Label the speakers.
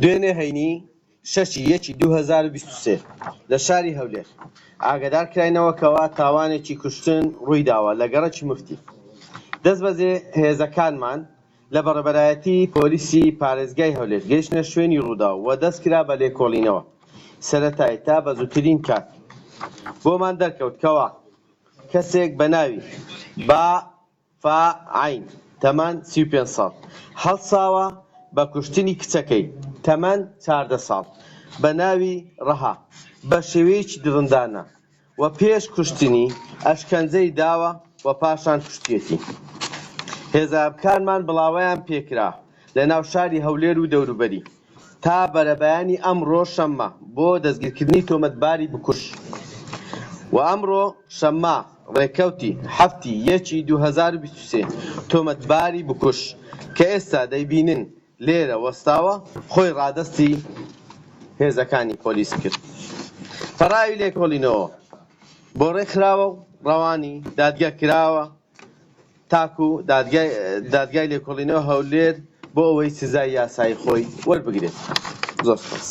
Speaker 1: دوێنێ هەینی شەشی یەکی 2023 لە شاری هەولێر ئاگادار کراینەوە کەوا تاوانێکی کوشتن ڕوویداوە لە گەڕەکی مفتی. دەستبەجێ هێزەکانمان لە بەڕێوەبەرایەتی پۆلیسی پارێزگای هەولێر گەیشتنە شوێنی ڕووداو و دەستکرا بە لێکۆڵینەوە سەرەتایی تا بە زووترین کات بۆمان دەرکەوت کەوا کەسێک بە ناوی با فا عەین، تەمەن 35 ساڵ، هەڵساوە بە کوشتنی کچەکەی، تەمەن 14 ساڵ، بە ناوی ڕەها، بە شێوەیەکی دڕندانە و پێش کوشتنی ئەشکەنجەی داوە و پاشان کوشتیەتی. هێزەکانمان بڵاوەیان پێکرا لە ناو شاری هەولێر و دەوروبەری تا بەرەبەیانی ئەمڕۆ شەممە بۆ دەستگیرکردنی تۆمەتباری بکوژ و ئەمڕۆ شەممە ڕێکەوتی حەفتی یەکی 2023 تۆمەتباری بکوژ کە ئێستا دەیبینن لێرە وەستاوە خۆی ڕادەستی هێزەکانی پۆلیس کرد. پەڕاوی لێکۆڵینەوە بۆ ڕێکخراوە و ڕەوانی دادگا کراوە تاکو دادگای لێکۆڵینەوە هەولێر بۆ ئەوەی سزای یاسایی خۆی وەربگرێت. زۆر سپاس.